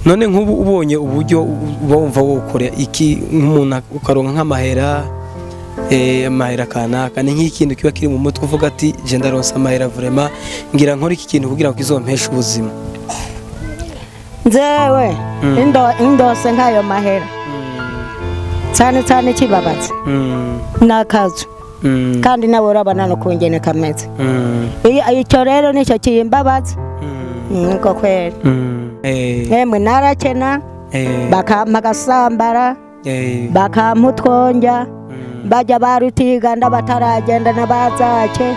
None nk'ubu ubonye uburyo uba wumva wokora iki, nk'umuntu ukaronka nk'amahera, amahera kanaka, ni nk'ikintu kiba kiri mu mutwe uvuga ati je ndaronsa amahera, vraiment ngira nkora iki kintu kugira ngo kizompeshe ubuzima? Nzewe indose nk'ayo mahera, cyane cyane ikibabaza n'akazu, kandi nawe urabona no kungene kameze. Icyo rero nicyo kiyimbabaza, niko kweri. Emwe, narakena, bakampa agasambara, bakampa utwonja, bajya barutiganda bataragenda n'abazake.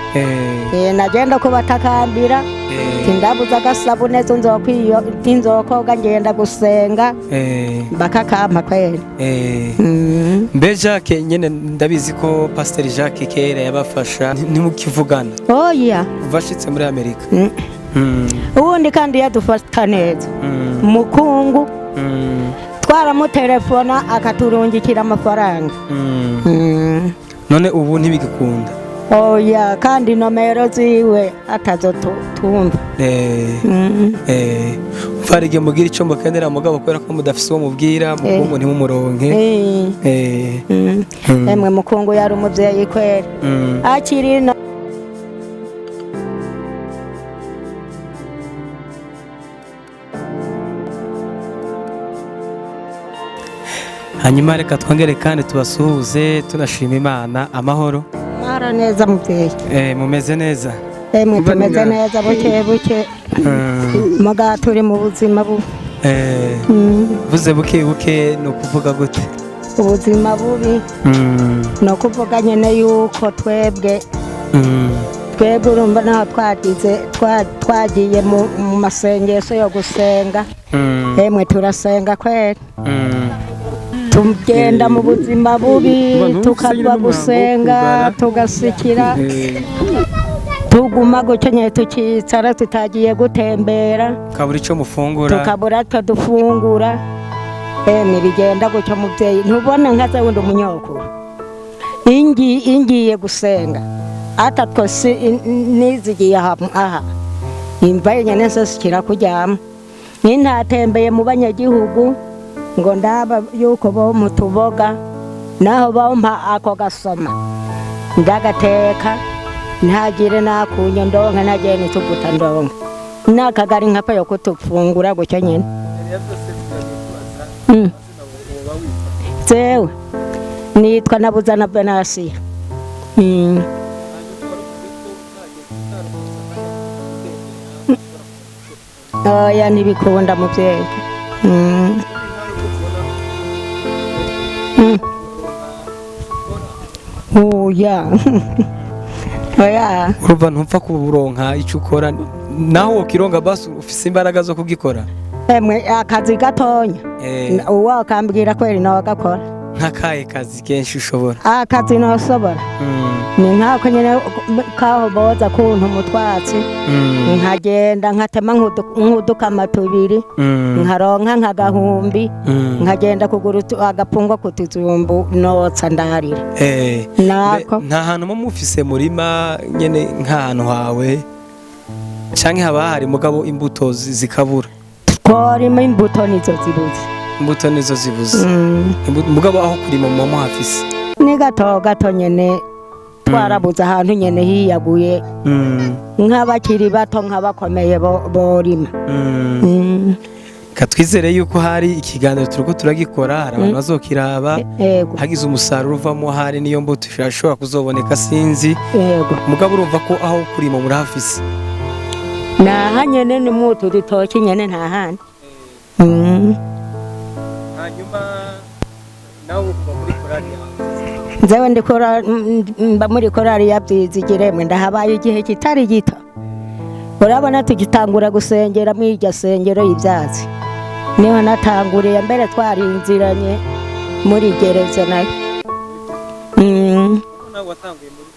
Nagenda kubatakambira, tindabuze agasabune nzokwiyo nzokoga ngenda gusenga, bakakampa kweri. Mbe Jacques nyene, ndabizi ko Pasteur Jacques kera yabafasha, ntimukivugana? Oya. Kuva ashitse muri Amerika? Ubundi kandi yadufata neza, mukungu, twaramutelefona akaturungikira amafaranga. None ubu ntibigikunda? Oya, kandi nomero ziwe atazo tumva. Umva igihe mugira ico mukenera, mugabo kubera ko mudafise uwo mubwira, mukungu ntimumuronke. Emwe, mukungu yari umuvyeyi kweri, akiri no. Hanyuma reka twongere kandi tubasuhuze, tunashima Imana. Amahoro? Mara neza, muvyeyi. Mumeze neza? Emwe, tumeze neza buke buke, muga turi mu buzima bubi. Vuze buke buke ni ukuvuga gute? Ubuzima bubi, ni ukuvuga nyene yuko twebwe twebwe urumva naho twagize twagiye mu masengesho yo gusenga. Emwe, turasenga kweri, tugenda mu buzima bubi, tukava gusenga tugasikira, tuguma gutyo nyene, tukicara tutagiye gutembera. Kabura ico mufungura. Tukabura two dufungura. Emwe, bigenda gutyo, muvyeyi. Ntubona nkaze wundi umunyokuru ingiye gusenga atatwo si nizigiye aha imva yenyene nsosikira kuryama, nintatembeye mu banyagihugu ngo ndaba yuko bo mutuboga, naho bompa ako gasoma ndagateka, ntagire nakunye ndonka, ntagire nituguta ndonka nakagari nkapfa yo kutufungura gutyo nyene. Jewe nitwa Nabuzana Benasiya. Oya, ntibikunda, muvyeyi. Oya, oya. Urumva ntupfa kuronka ico ukora, naho wokironga basi ufise imbaraga zo kugikora? Emwe, akazi gatonya, uwo akambwira kweri nawe agakora. Nk'akahe kazi kenshi ushobora? Akazi nosobora ni nkako nyene kaho boza kuntu mutwatsi, nkagenda nkatema nk'udukama tubiri, nkaronka nk'agahumbi, nkagenda kugura agapungwa kutuzumbu notsa ndarira. Nako. Nta hantu muba mufise murima nyene, nk'ahantu hawe, canke haba hari mugabo imbuto zikabura? Tworima, imbuto nizo zibuze. Imbuto nizo zibuze. Mugabo aho kurima muba muhafise? Ni gato gato nyene, twarabuze ahantu nyene hiyaguye, nk'abakiri bato, nk'abakomeye borima. Ka twizere yuko hari ikiganiro turiko turagikora, hari abantu bazokiraba, hagize umusaruro uvamo, hari niyo mbuto ishobora kuzoboneka, sinzi. Mugabo urumva ko aho kurima murahafise? Naha nyene ni mutu rutoki nyene, nta handi. Hanyuma nawe uba muri korali yawe? Nzewe ndikora, mba muri korali ya Byizigiremwe, ndahabaye igihe kitari gito. Urabona tugitangura gusengera muri iryo sengero y'ibyatsi niho natanguriye mbere, twarinziranye muri gereza nayo. Nawe watanguye muri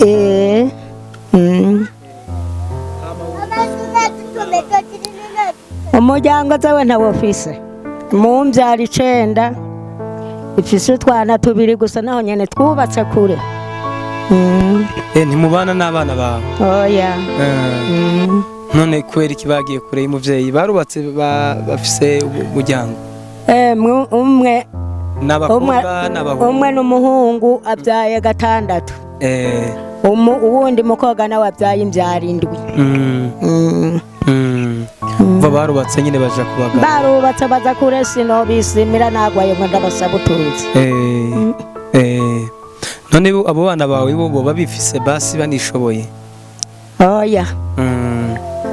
Eh. Umuryango zewe ntawo ufise, mu mbyaro 9 ifise utwana tubiri gusa, naho nyene twubatse kure. Ntimubana n'abana bawe? Oya. None kubera iki bagiye kure y'umuvyeyi? Barubatse, bafise umuryango? Umwe n'abakobwa n'abahungu? Umwe n'umuhungu abyaye 6. Uwundi mukobwa nawe abyaye imbyaro 7. Umva barubatse nyine baja kubagana. Barubatse baza kure, sinobisimira nagwaye ngo ndabasaba utuzi. None abo bana bawe bo boba bifise basi banishoboye? Oya.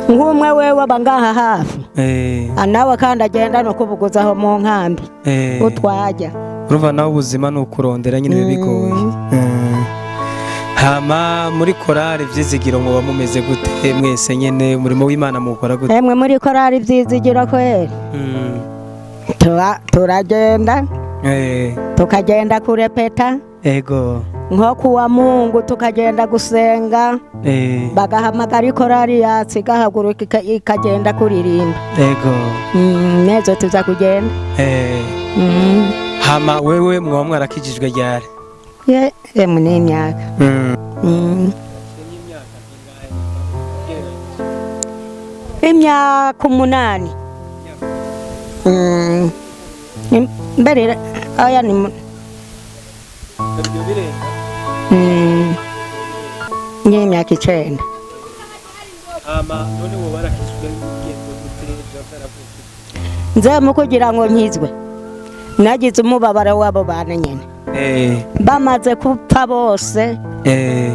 Nk'umwe wewe aba ngaha hafi. Nawe kandi agenda no kubuguzaho mu nkambi. Utwajya. Urumva nawe ubuzima ni ukurondera nyine biba bigoye. Hama muri korali Ivyizigiro muba mumeze gute mwese nyene? Umurimo w'Imana muwukora gute? Emwe muri korali Ivyizigiro kweri. Turagenda. Tukagenda kurepeta. Ego. Nko kuwa Mungu tukagenda gusenga. Bagahamagara ikorali yacu igahaguruka ikagenda kuririmba. Ego. Nezo tuza kugenda. Hama wewe mwaba mwarakijijwe ryari? Ye, emwe ni imyaka. Imyaka 8. Mbere aya ni ni imyaka 9. Hama none wowe warakijijwe ugenze gute? Byaravuye? Nze mu kugira ngo nkizwe nagize umubabaro w'abo bana nyene. Bamaze kupfa bose.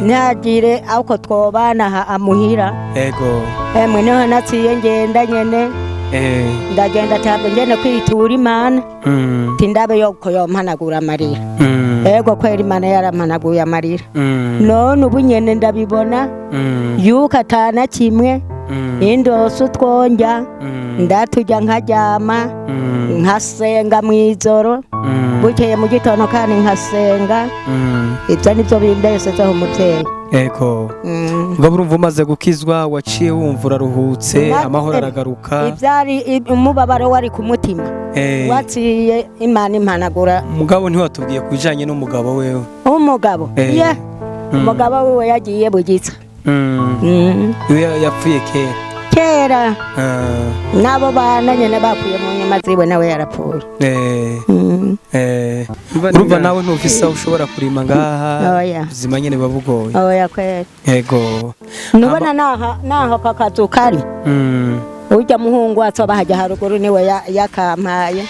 Ntagire ako twobana aha amuhira. Ego. Emwe niho naciye ngenda nyene. Ndagenda tabwo ngene kwitura Imana. Tindabe yuko yompanagura amarira. Ego kwera Imana yarampanaguye amarira. None ubu nyene ndabibona. Yuko atana kimwe. Indose utwonja. Ndatujya nkaryama. Nkasenga mw'ijoro. Bukeye mu gitondo kandi nkasenga. Ibyo nibyo bimbesezeho umuvyeyi. Ego. Ngo urumva umaze gukizwa waciye wumva uraruhutse, amahoro aragaruka. Ivyari umubabaro wari ku mutima. Waciye Imana impanagura. Mugabo ntiwatubwiye kubijanye n'umugabo wewe. Umugabo? Ye. Umugabo wiwe yagiye bugitsa. Iwe yapfuye kera. Kera. Nabo bana nyene bapfuye mu nyuma ziwe nawe yarapfuye. Urumva nawe ntufise aho ushobora kurima ngaha. Oya. Ubuzima nyene buba bugoye. Oya kweri. Ego. Nubona naho kakazu kari. Urya muhungu atsoba hajya haruguru niwe yakampaye.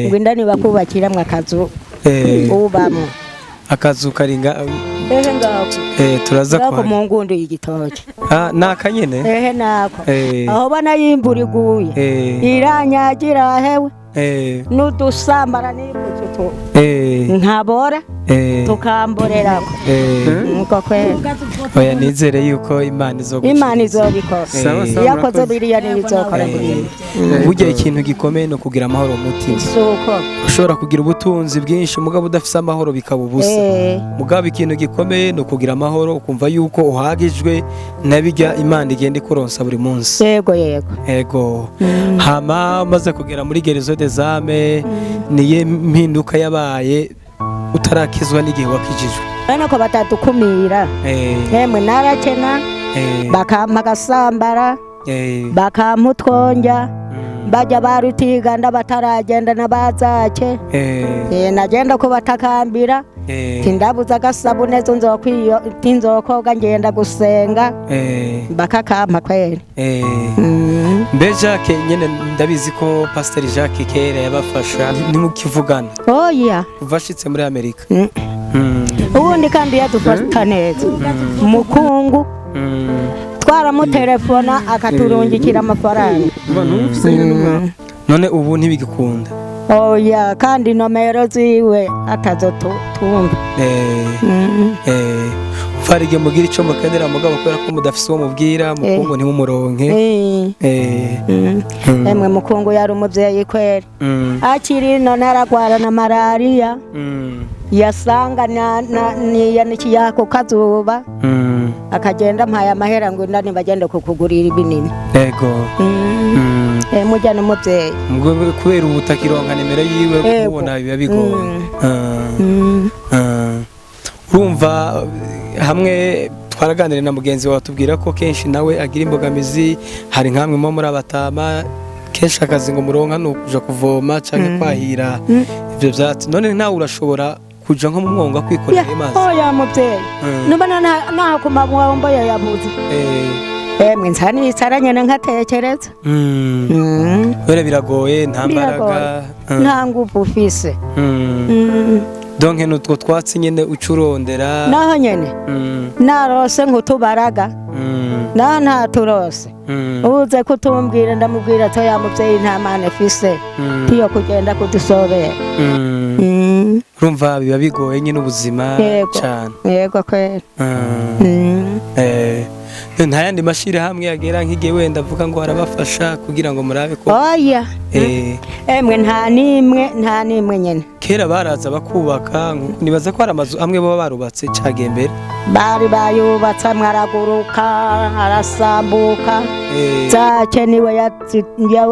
Ngo indani bakubakiramwe akazu. Ubamwe. Akazu karinga. Ehe ngako. Turaza kwa kwa mu ngundu y'igitoki. Naka nyene? Ehe nako. Aho bana yimvura iguye. Iranyagira hewe. N'udusambara n'iputsu. Nkabora. Tukamborerako. Nko kwera. Oya nizere yuko Imana izogukira. Imana izobikora. Sawa, sawa, Yakoze biriya n'izokora biriya. Burya ikintu gikomeye no kugira amahoro mu mutima. Suko. Ushobora kugira ubutunzi bwinshi mugabo udafise amahoro bikaba ubusa. Mugabo ikintu gikomeye no kugira amahoro ukumva yuko uhagijwe nabijya Imana igenda ikuronsa buri munsi. Yego yego. Ego. Hama umaze kugera muri Guérison des Âmes niye mpinduka yabaye utarakizwa n'igihe wakijijwe? Bene ko batadukumira. Emwe narakena. Bakampa agasambara. Bakampa utwonja. Bajya barutiganda bataragenda n'abazake. Nagenda ko batakambira. Tindabuza agasabune zo nzokwiyo tinzokoga ngenda gusenga. Bakakampa kweri. Mbe Jacques nyene ndabizi ko Pasteur Jacques kera yabafasha ntimukivugana. Oya. Kuva ashitse muri Amerika. Ubundi kandi yadufata neza. Mukungu. Twaramutelefona akaturungikira amafaranga. None ubu ntibigikunda. Oya kandi nomero ziwe atazo tumva. Farige mugira ico mukenera mugabo kubera ko mudafise uwo mubwira mukungu ntimumuronke. Emwe mukungu yari umuvyeyi kweri. Akiri none aragwara na malaria. Yasanga niyanikiye ku kazuba. Akagenda mpaye amahera ngo indani bagende kukugurira ibinini. Ego. Mujya n'umuvyeyi. Kubera ubutakironka nimero yiwe kubona biba bigoye. Urumva hamwe Twaraganiriye na mugenzi wawe atubwira ko kenshi nawe agira imbogamizi, hari nkamwe mo muri abatama kenshi akazi ngo muronka ni ukuja kuvoma canke kwahira ivyo vyatsi. None nawe urashobora kuja nko mu mwonga kwikorera amazi? Oya muvyeyi, nubona naho ku mabombo yabuze. Emwe, nsa nyene nkatekereza. Kubera biragoye, nta mbaraga. Nta nguvu ufise. Donc nutwo twatsi nyene uca urondera. Naho nyene narose nk'utubaraga, naho ntaturose, uze kutumbwira ndamubwira ati: "Oya muvyeyi, nta mana ifise tiyo kugenda kudusobera." Urumva biba bigoye nyine ubuzima Yego. cane. Yego kweri. Nta yandi mashirahamwe yagera nk'igihe wenda avuga ngo arabafasha kugira ngo murabe ko? Oya. Emwe, nta nimwe, nta nimwe nyene. Kera baraza bakubaka, nibaza ko hari amazu amwe baba barubatse cagiye mbere. Bari bayubatse, amwe araguruka, arasambuka. Zake niwe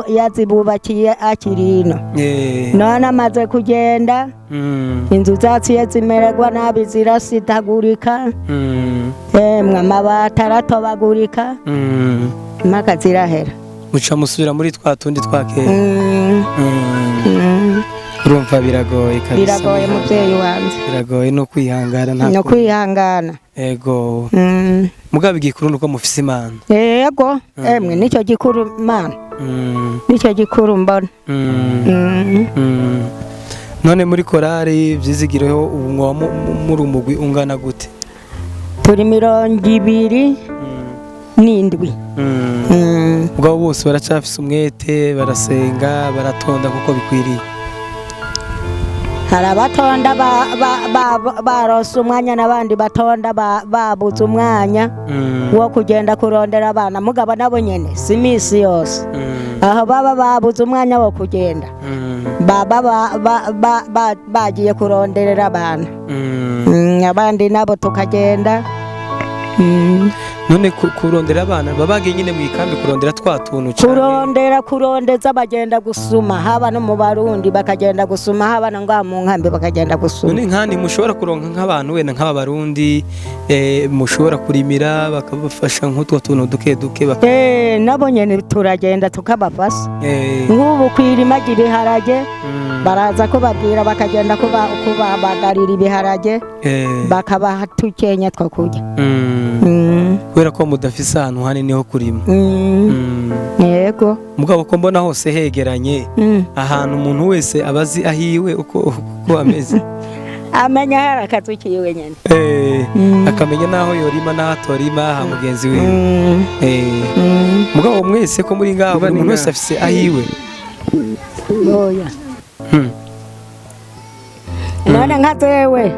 yazibubakiye akiri ino. None amaze kugenda, inzu zaciye zimererwa nabi, zirasitagurika. Emwe, amabati aratobagurika, impaka zirahera. Muca musubira muri twa tundi twa kera. Urumva biragoye kabisa. Biragoye muvyeyi wanje. Biragoye no kwihangana, nta no kundi. Kwihangana. Ego. Mugabo igikuru nuko mufise Imana. Yego, emwe, nicyo gikuru mana. Nicyo gikuru mbona. None muri korari vyizigireho ubu mwoba muri umugwi ungana gute? Turi 27. Mugabo bose baracafise umwete, barasenga, baratonda kuko bikwiriye? Hari abatonda barose umwanya n'abandi batonda babuze umwanya wo kugenda kurondera abana, mugabo nabo nyene si misi yose. Aho baba babuze umwanya wo kugenda, baba bagiye kuronderera abana. Abandi nabo tukagenda. None kurondera abana baba bagiye nyine mu ikambi kurondera twa tuntu canke? Kurondera, kurondeza, bagenda gusuma haba no mu Barundi, bakagenda gusuma haba no ngaha mu nkambi bakagenda gusuma. None nkandi mushobora kuronka nk'abantu wenda nk'aba Barundi, mushobora kurimira bakabafasha nk'utwo tuntu duke duke Eh, nabo nyene turagenda tukabafasha. Nk'ubu kwirima ibiharage, baraza kubabwira bakagenda kubabagarira ibiharage, bakabaha tukenya two kurya. Kubera ko mudafise ahantu hanini ho kurima. Yego. Mugabo ko mbona hose hegeranye, ahantu umuntu wese aba azi ahiwe uko ameze. Amenya hari akazu kiwe nyene. Akamenya n'aho yorima n'aho atorima ha mugenzi wiwe. Mugabo mwese ko muri ngaho, buri muntu wese afise ahiwe? Oya. None nka jewe,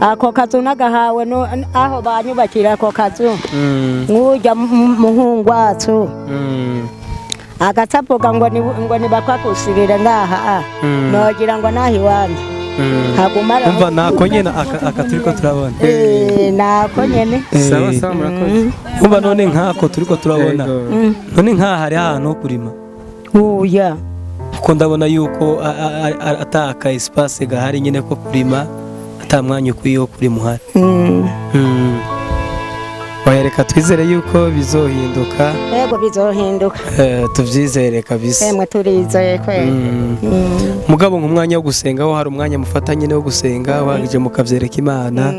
ako kazu nagahawe aho banyubakira ako kazu, nk'urya muhungu wacu, agacapuka ngo ni ngo nibakwakusirire ngaha a nogira ngo naho iwanje haguma Umva nako nyene aka turiko turabona. Eh, nako nyene. Sawa sawa, murakoze. Umva none nkako turiko turabona. Yego. None nkaha hari ahantu ho kurima? Uya. Kuko ndabona yuko ata ka espace gahari nyine ko kurima, ata mwanya ukwiye wo kurima uhari. Oya, reka twizere yuko bizohinduka. Yego, bizohinduka. Tuvyizere kabisa. Emwe, turizeye kweli. Mugabo nk'umwanya wo gusenga ho, hari umwanya mufata nyine wo gusenga wagije mukavyereka Imana,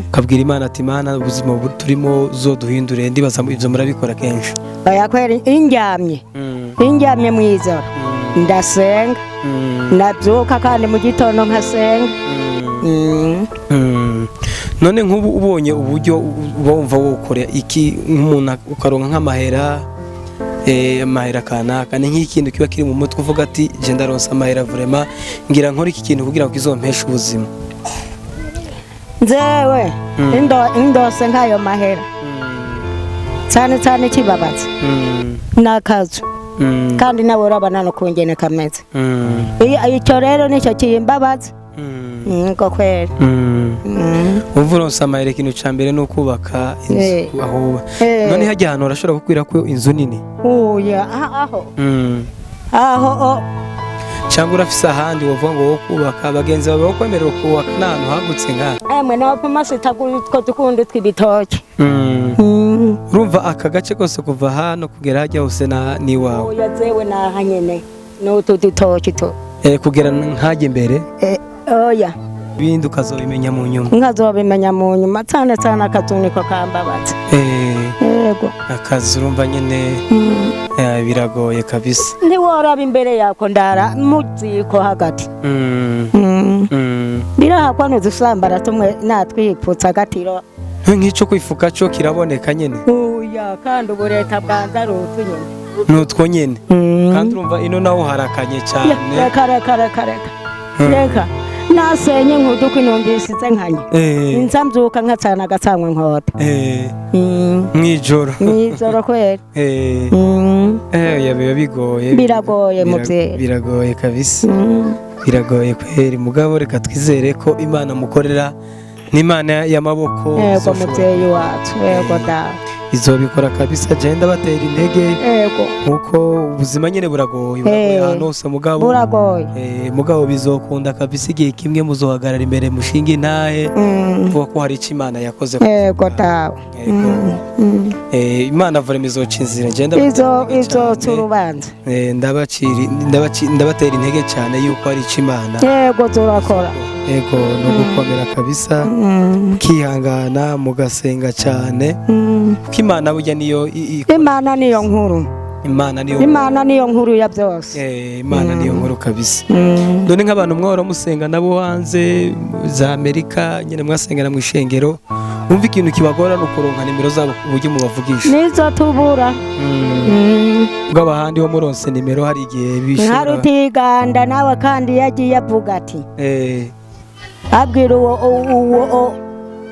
ukabwira Imana ati: "Imana, ubuzima turimo uzoduhindure"? Ndibaza ivyo murabikora kenshi. Oya kweli, indyamye indyamye mw'ijoro ndasenga, ndabyuka kandi mu gitondo nkasenga. None nk'ubu ubonye uburyo, uba wumva wokora iki nk'umuntu ukaronka nk'amahera, amahera kanaka? Ni nk'ikintu kiba kiri mu mutwe uvuga ati: "Je ndaronsa amahera, vraiment ngira nkora iki kintu kugira ngo kizompeshe ubuzima"? Nzewe indose nk'ayo mahera, cyane cyane ikibabaza n'akazu, kandi nawe urabona no kungene kameze. Icyo rero nicyo kimbabaza ngo kweri. Umva uronse amahera, ikintu ca mbere ni ukubaka inzu aho uba. None hajya ahantu urashobora gukwira ko inzu nini? Uya, aho aho Cyangwa urafise ahandi wovuga ngo wo kubaka, bagenzi bawe bakwemerera kubaka n'ahantu hagutse nkaha? Emwe, nopima sitagura utwo dukundi tw'ibitoki. Urumva aka gace kose kuva hano kugera hajya hose ni iwawe? Oya, zewe naha nyene n'utu dutoki tu. Kugera nkajya imbere? Oya. Ibindi ukazobimenya mu nyuma. Nkazobimenya mu nyuma, cyane cyane akazu niko kambabaza. Yego. Akazi urumva nyene biragoye kabisa. Ntiworaba imbere yako, ndara mu ziko hagati. Birahakwa n'udusambara tumwe natwipfutse agatiro. Nk'ico kwifuka co kiraboneka nyene? Oya, kandi ubu leta bwanza ari utu nyene. Nutwo nyene. Kandi urumva ino naho harakanye cyane. Reka, reka, reka, reka, reka, nasenye nk'udukwi numvisize nkanye nza mbyuka nkacana agacanwa nkota. Mwijoro? Mw'ijoro kweri. Ya, biba bigoye. Biragoye, muvyeyi. Biragoye kabisa. Biragoye kweri, mugabo reka twizere ko Imana mukorera n'Imana y'amaboko Yego. izoshobora. Muvyeyi wacu, yego dawe. Izobikora kabisa, je ndabatera intege. Yego. Nkuko ubuzima nyene buragoye, buragoye ahantu hose, mugabo Buragoye. Mugabo bizokunda kabisa, igihe kimwe muzohagarara imbere mushinga intahe kuvuga ko hari icyo Imana yakoze ku Yego buzima. Dawe. Yego. Imana vraiment izoca inzira, je ndabatera izo intege izoca cane. urubanza. Ndabatera intege cyane yuko hari icyo Imana Yego, turakora. Yego, no gukomera kabisa, mukihangana, mugasenga cyane, kuko Imana burya niyo Imana niyo nkuru. Imana niyo. Imana niyo nkuru ya byose. Imana niyo nkuru kabisa. None nk'abantu mwahora musenga nabo hanze za Amerika nyine, mwasengana mu ishengero, wumva ikintu kibagora ni ukuronka nimero zabo ku buryo mubavugisha? Nizo tubura. Ubwo ahandi ho muronse nimero hari igihe Nka bishobora. Rutiganda nawe kandi yagiye avuga ati abwira uwo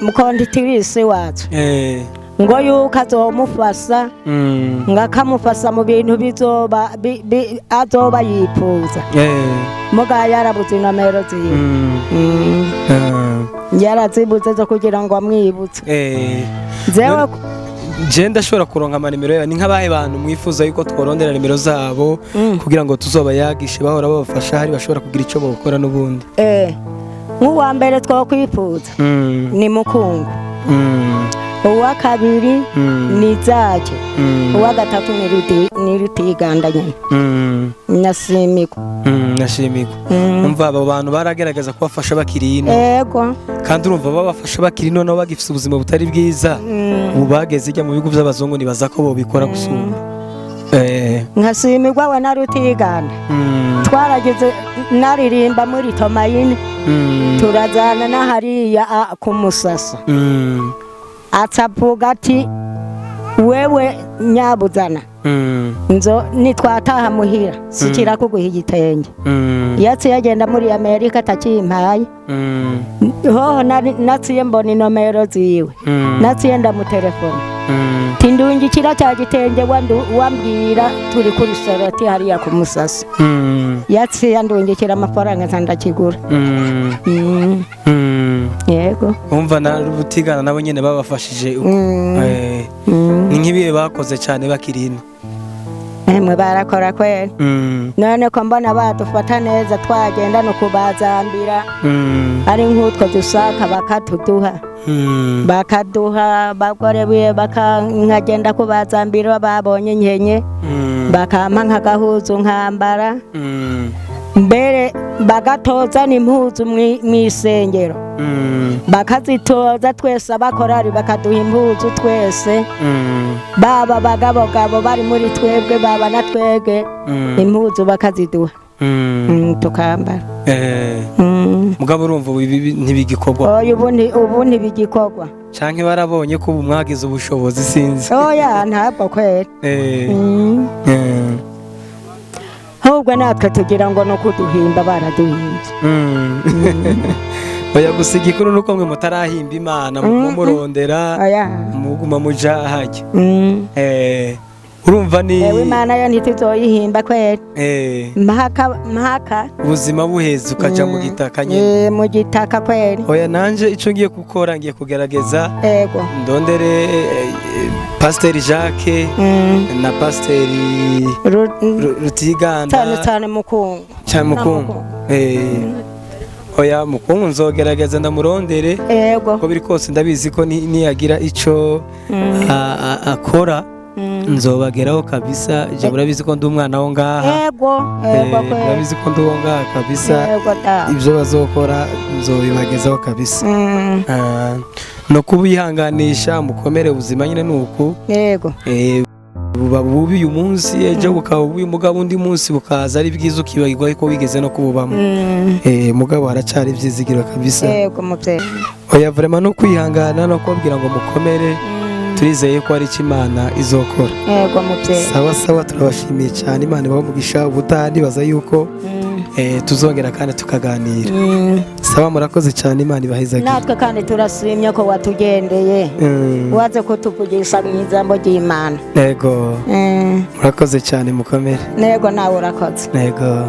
mukonditirisi wacu ngo yuko azomufasa, ngo akamufasa mu bintu bizoba azoba yifuza, muga yarabuze inomero ziwe. Yarazibuze zo kugira ngo amwibutse. Zewe. Je ndashobora kuronka amanimero yawe. Ni nk'abahe bantu mwifuza yuko tworondera nimero zabo kugira ngo tuzobayagishe, bahora babafasha, hari bashobora kugira icyo bokora n'ubundi? Nk'uwa mbere twokwifuza ni Mukungu. Uwa kabiri ni Zake. Uwa gatatu ni Rutiganda nyine. Nasimikwa. Nashimirwa. Umva, abo bantu baragerageza kubafasha bakiri ino. Ego. Kandi urumva babafasha bakiri ino nabo bagifite ubuzima butari bwiza. Ubu bageze ijya mu bihugu by'abazungu, nibaza ko bobikora gusumba. Nkasimirwa we na Rutiganda. Twaragize naririmba muri Tomayine, turazana na hariya ku musasa. Acavuga ati: "Wewe nyabuzana, nzo nitwataha muhira sikira kuguha igitenge." Yaciye agenda muri Amerika atakimpaye. Hoho naciye mbona inomero ziwe, naciye ndamutelefona tindungikira cya gitenge wambwira turi kuri soroti hariya ku musasa. Yaciye andungikira amafaranga nza ndakigura. Yego. Umva, na Rutigana nabo nyene babafashije uko. Ni nk'ibihe bakoze cyane bakiri ino? Emwe, barakora kweri. None ko mbona badufata neza, twagenda no kubazambira, ari nk'utwo dusaka bakatuduha, bakaduha bagore biwe nkagenda kubazambira babonye nkenye, bakampa nk'agahuzu nkambara. Mbere bagatoza n'impuzu mw'isengero, bakazitoza twese abakorari, bakaduha impuzu twese, baba bagabogabo bari muri twebwe, baba na twebwe, impuzu bakaziduha, tukambara. Mugabo urumva ubu ibi ntibigikorwa? Oya, ubu ntibigikorwa. Canke barabonye ko ubu mwagize ubushobozi, sinzi. Oya, ntabwo kweri. Ahubwo natwe tugira ngo no kuduhimba baraduhimbye. Oya, gusa igikuru nuko mwe mutarahimba Imana, muguma murondera, Oya. muguma muja hajya. Urumva ni Ewe, Imana yo ntituzoyihimba kweri. Mpaka mpaka. Ubuzima buheze ukaja mu gitaka nyene. Mu gitaka kweri. Oya, nanje ico ngiye gukora, ngiye kugerageza ndondere Pasiteri Jacques na Pasiteri Rutiganda. Cyane cyane Mukungu. Cyane Mukungu. Oya, mukungu nzogerageza ndamurondere. Ego. Uko biri kose ndabizi ko niyagira ico akora nzobageraho kabisa. Je murabizi ko ndi umwana wo ngaha. Ego, ego. Kweli. Murabizi ko ndi uwo ngaha kabisa. Ego da. Ibyo bazokora nzobibagezaho kabisa. Ah, no kubihanganisha, mukomere, ubuzima nyine ni uku. Yego. Buba bubi uyu munsi, ejo bukaba bubi, mugabo undi munsi bukaza ari bwiza, ukibagirwa ko wigeze no kububamo. Mugabo haracyari ibyizigiro kabisa. Yego muvyeyi. Oya, vraiment no kwihangana no kubabwira ngo mukomere, turizeye ko hari icyo Imana izokora. Yego muvyeyi. Sawa sawa, turabashimiye cyane, Imana ibahe umugisha. Ubutaha ndibaza yuko tuzongera kandi tukaganira. Sawa, murakoze cyane, Imana ibahezagire. Natwe kandi turashimye ko watugendeye, waze kutuvugisha mu ijambo ry'Imana. Yego. Murakoze cyane, mukomere. Nego, nawe urakoze. Yego.